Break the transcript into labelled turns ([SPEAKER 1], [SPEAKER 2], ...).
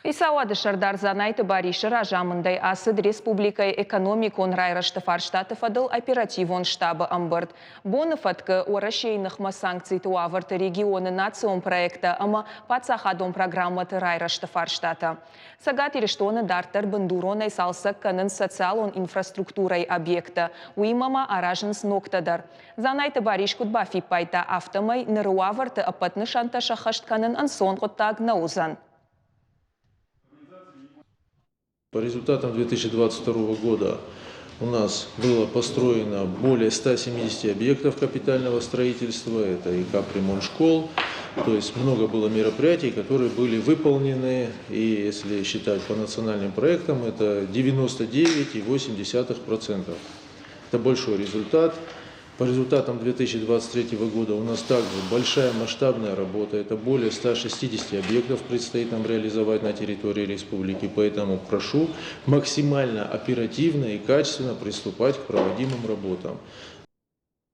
[SPEAKER 1] Хицауады Сӕрдар Дзанайты Барисы разамындӕй ацыд республикӕйы экономикон райрӕзты фарстаты фӕдыл оперативон штабы ӕмбырд. Боны фӕткы, Уӕрӕсейы ныхмӕ санкциты уавӕрты регионы национ проекттӕ ӕмӕ паддзахадон программӕты райрӕзты фарстатӕ. Цӕгат Ирыстоны дарддӕр бындуронӕй цалцӕг кӕнынц социалон инфраструктурӕйы объекттӕ, уыимӕ ма аразынц ногтӕ дӕр. Дзанайты Барис куыд бафиппайдта, афтӕмӕй ныры уавӕрты ӕппӕт нысантӕ сӕххӕст кӕнын ӕнцон хъуыддаг нӕ уыдзӕн.
[SPEAKER 2] По результатам 2022 года у нас было построено более 170 объектов капитального строительства, это и капремонт школ, то есть много было мероприятий, которые были выполнены, и если считать по национальным проектам, это 99,8%. Это большой результат. По результатам 2023 года у нас также большая масштабная работа. Это более 160 объектов предстоит нам реализовать на территории республики. Поэтому прошу максимально оперативно и качественно приступать к проводимым работам.